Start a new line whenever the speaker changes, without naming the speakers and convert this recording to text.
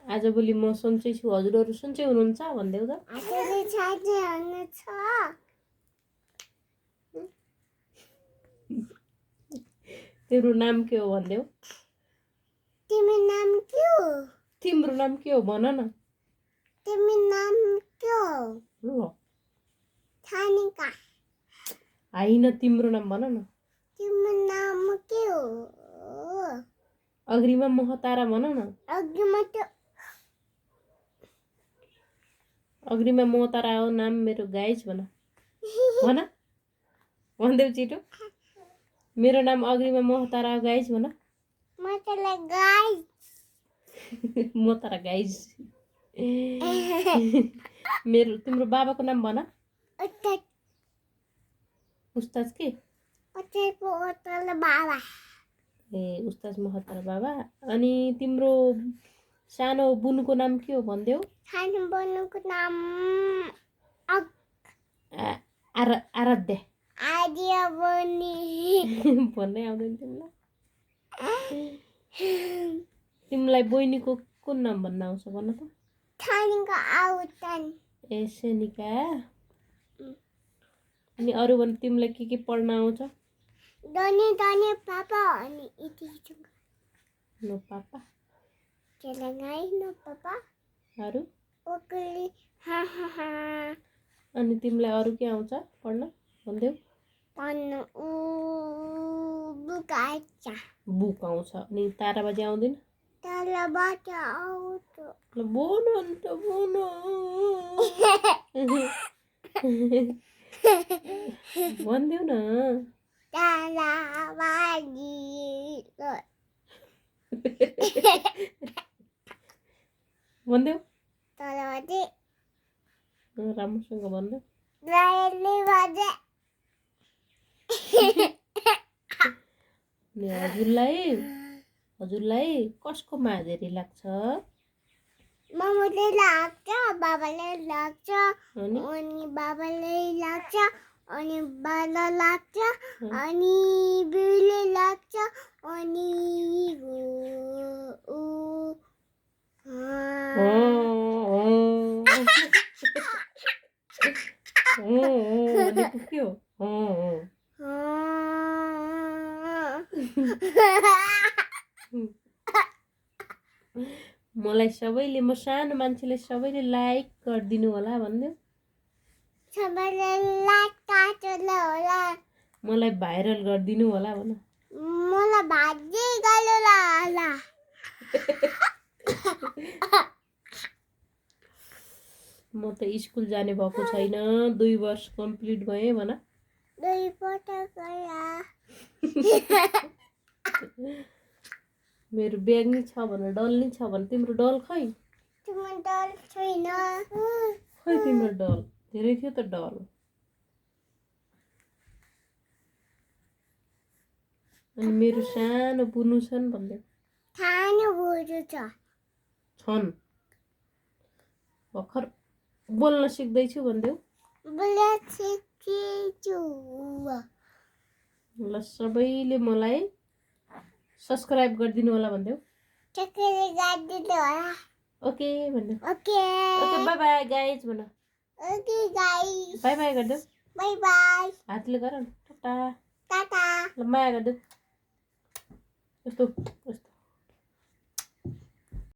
आजभोलि म सन्चै छु, हजुरहरू सन्चै हुनुहुन्छ भन्देऊ त। तेरो नाम के हो भन्देऊ। तिम्रो नाम के हो भन न। ल होइन, तिम्रो नाम भन न। अग्रिमा महतारा भन न। अग्रिमा महतारा हो नाम मेरो, गाइज भन भन भन्देऊ छिटो। मेरो नाम अग्रिमा महतारा हो गाइज भन। महतारा गाइज। मेरो तिम्रो बाबाको नाम भन। उस्ताद के? ए उस्ताद महतारा बाबा। अनि तिम्रो सानो बुनुको नाम के हो भन्देऊ। आराध्या। भन्नै आउँदैन तिमीलाई। तिमीलाई बहिनीको कुन नाम भन्न आउँछ भन त। ए सेनिका। अनि अरू भने तिमीलाई के पढ्न आउँछ? नो पापा। अरू? अनि तिमीलाई अरू के आउँछ पढ्न भन्देऊ। बुक आउँछ। अनि तारा बाजे आउँदैन? बोन अन्त बोन। भन्देऊ न। भन्देऊ। राम्रोसँग भन्देऊ। हजुरलाई कसको माझेरी लाग्छ? मम्मीले लाग्छ, बाबाले लाग्छ, अनि बाबाले लाग्छ, अनि बाला लाग्छ, अनि बिउले लाग्छ, अनि के हो? मलाई सबैले, म सानो मान्छेले सबैले लाइक गरिदिनु होला भन्देऊ। मलाई भाइरल गरिदिनु होला भन। म त स्कुल जाने भएको छैन, 2 वर्ष कम्प्लिट भए भन। मेरो ब्याग नि छ भन, डल नि छ भन। तिम्रो डल खै? खै तिम्रो डल? धेरै थियो त डल। अनि मेरो सानो बुनु छन् भन्दै। छन्। भर्खर बोल्न सिक्दैछु भन्देऊ। ल सबैले मलाई सब्स्क्राइब गरिदिनु होला भन्देऊ। ओके भन्देऊ। ओके बाइ बाइ गाइज भन। बाइ बाइ गरिदेऊ। हातले गर न। टाटा। ल माया गरिदेऊ। यस्तो